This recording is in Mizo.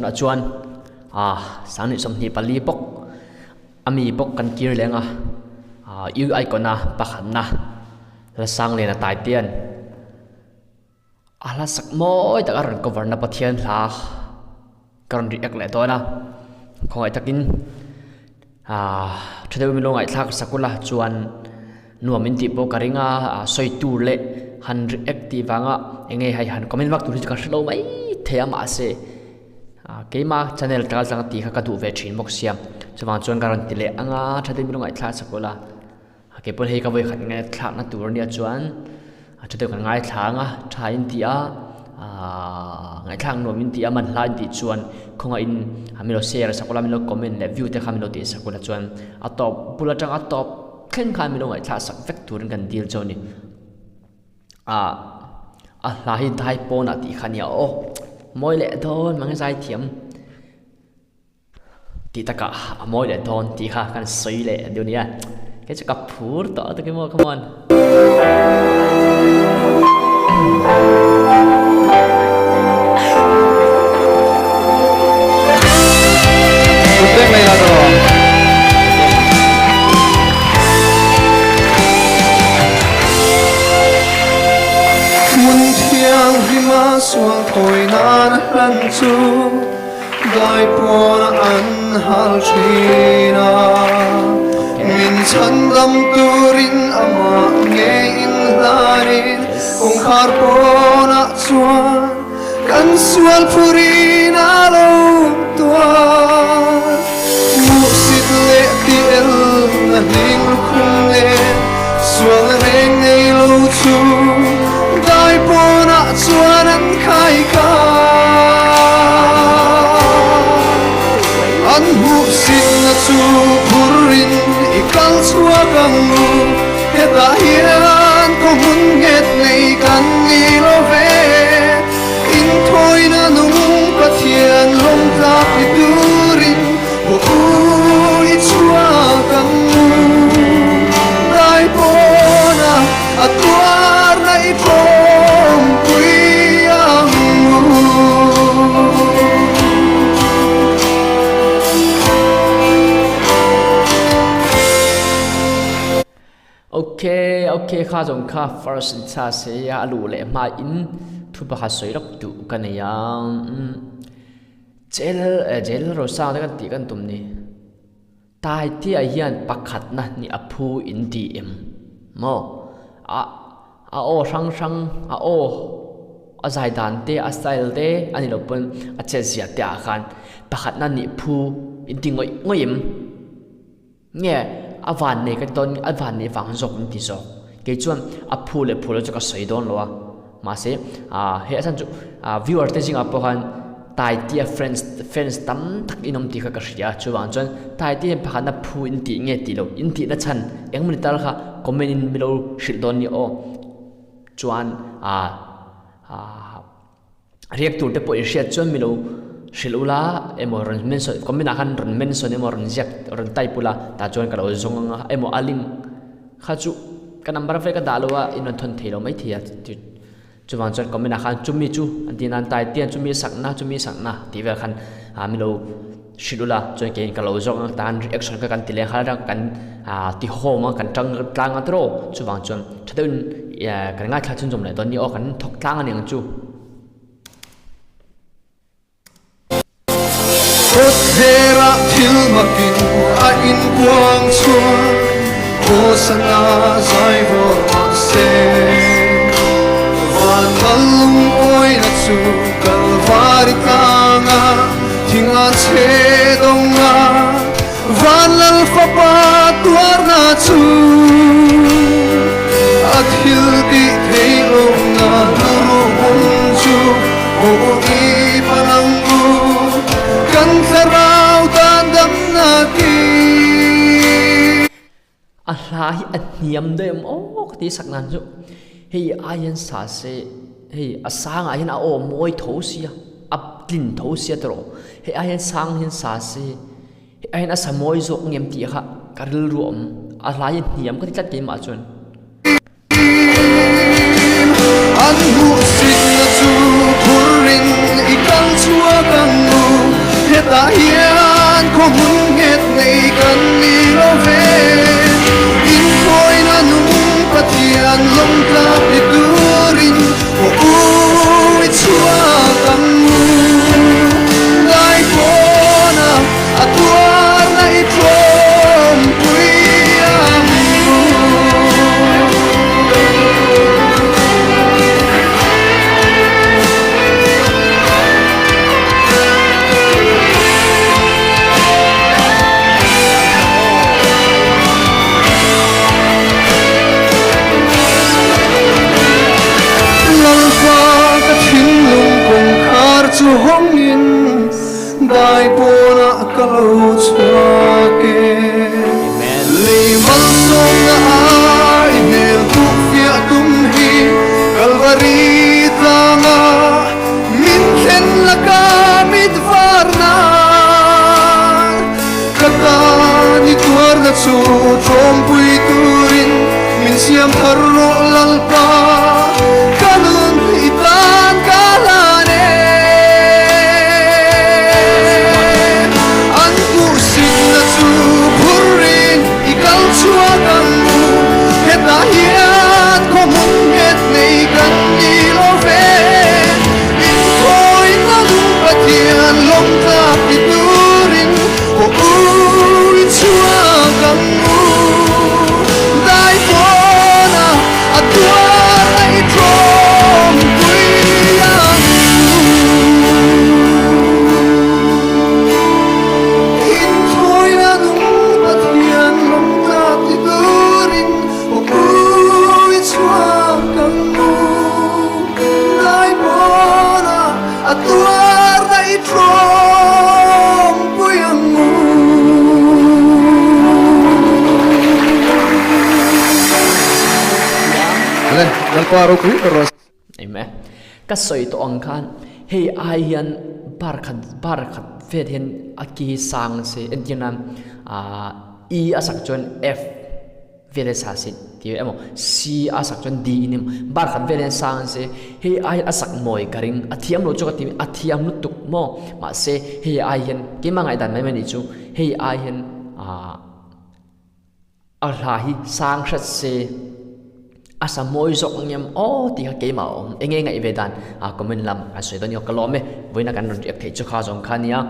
Tunah chuan ah 2024 bawk ami bawk kan kir leng a ah U icon a pakhatna la sang lian a tai te an a hla sak mawi tak a rawn cover na Pathian hla ka rawn react leh dawn a khawngaih takin ah tha deuh in lo ngaihthlak sak ula chuan nuam in tih pawh ka ring a ah sawi tur leh han react tih vanga eng nge hei han comment vak tur hi chu ka hre lo mai thei a mahse ah keima channel kal tlang tih kha ka duh ve thin bawk sia chuvang chuan ka rawn ti leh ang a tha deuh in lo ngaihthlak sak ula kei pawh hei ka vawikhat ngaihthlak na tur ania chuan a tha deuh kan ngaithla ang a tha in tih a ahh ngaihthlak nuam in tih a man hla in tih chuan khawngaihin min lo share sak ula min lo comment leh view te kha min lo tih sak ula chuan a tawp bul atanga a tawp thleng khan min lo ngaihthlak sak vek turin kan dil chu a ni ah a hla hi dai pawnah tih kha a nia aw mawi leh dawn mange zaithiam. Tih takah a mawi leh dawn tih kha kan sawi leh deuh nia. Kei chu ka phur tawh a takin maw come on. Hmun thianghlima sual thawi nan a hlan chu. Dai pawn an hal thin a, min chhandam turin amah nge in hlanin kawngkhar pawnah chuan kan sual phurin a lo tuar. Muhsit leh ti el na hling lukhum nen sual reng nei lo chu dai pawnah chuan an khai kha. An hmuhsitna chu phurin i kal chhuak ang u, hetah hian khaw hmun nghet nei kan ni lo ve. Inthawina nung Pathian lawmtlak ni turin haw u i chhuak ang u. Dai pawna a tuarna i pawmpui ang u. Ok ok kha zawng kha first in chha se a luh leh hma in thu pakhat sawi lawk duh ka nei a umm jail jail rosa te kan tih kan tum ni Taitea hian pakhat na ni a phu in ti em maw a a aw hrang hrang a aw a zai dan te a style te a ni lo pawn a chet zia te ah khan pakhat na nih phu in ti ngawih ngawih em. Nge a van nei ka ti dawn a van nei vang zawk min ti zawk. Kei chuan a phu leh phu lo chu ka sawi dawn lo a. Mahse ah hei a chhan chu ah viewer te zingah pawh khan Taitea friends fans tam tak in awm tih kha ka hria a. Chuvang chuan Taitea hian pakhatna phu in tih nge tih loh in tihna chhan engmawni tal kha comment in min lo hrilh dawn nia aw. Chuan ah ah. Riak tur te pawh i hriat chuan milo hrilh ula emaw rawn mention comment ah khan rawn mention emaw rawn ziak rawn type ula tah chuan ka lo zawng ang a emaw a link kha chu ka number vel ka dah lo a in rawn thawn thei lo maithei a chuvang chuan comment ah khan chumi chu an tih nan tai tian chumi sakna chumi sakna tih vel khan ah milo hrilh ula chuan keiin ka lo zawng ang tan reaction kha kan ti leh nghal a kan ah ti hawm a kan tang tlang a tawrh chuvang chuan tha deuhin kan ngaithla chhunzawm leh dawn ni aw kan thawk tlang a ni ang chu. Kawtthlerah thil makin a inbuang chhuak, Hosana zai vawr mah se. Van malung awina chu Kalvari tlanga thing a chhe dawng a, Van lal fapa tuarna chu a thil tih theih lohna luruhum chu aw i pan ang u, kan thlarau tan damna ki. A hla hi a hniam daih awm aw ka ti sak nan chu hei ai hian sa se hei a sangah hian a aw mawi tho sia a tlin tho sia tawh hei ai hian sang hian sa se hei ai hian a sa mawi zawk ngem tih kha ka rilru a awm a hla hi a hniam ka ti tlat keimah chuan. An hmuhsitna chu phurin i kal chhuak ang u. khaw hmun nghet nei kan ni lo ve. Inkhawina nung Pathian lawng tlak ni turin aw u i chhuak ang u. Dai pawna a tuarna i tlawmpui ang u. Lalpa ka thinlung kawngkhar chu hawngin dai pawnah ka lo chhuak e. Lei malsawmna ai hmel hmuh fiah tum hi Kalvari tlanga min thlen laka mit var nan ka tan i tuarna chu tlawmpui turin min siam thar rawh Lalpa ka nun i tan ka hlan e. An hmuhsitna chu phurrin i kal chhuak ang u, hetah hian khaw hmun nghet nei kan ni lo ve. Inkhawina lung Pathian lawm tlak ti turin haw u i chhuak ang u. Dai pawna a tuarna i tlawmpui ang u. Inthawina nung Pathian lawm tlak ti turin aw u i chhuak ang u. Dai pawna a tuarna i tlawmpui ang u. Le, Lalpa ropui ber rawh. Amen. Ka sawi tawh ang khan hei ai hian bar khat bar khat vet hian a ki sang se entir nan ah E a sak chuan F vel a sa se tih emaw C a sak chuan D in emaw bar khat vel hian sang se hei ai a sak mawi ka ring a thiam lo chu ka ti a thiam lutuk maw mahse hei ai hian keimah ngaihdan mai mai nih chu hei ai hian ah A hla hi sang hret se, a sa mawi zawk ang em aw tih kha keimah a awm. Enge ngaih ve dan? Comment lam kan sawi dawn i aw ka lawm e. Vawiina kan rawn riak theih chu kha zawng kha nia.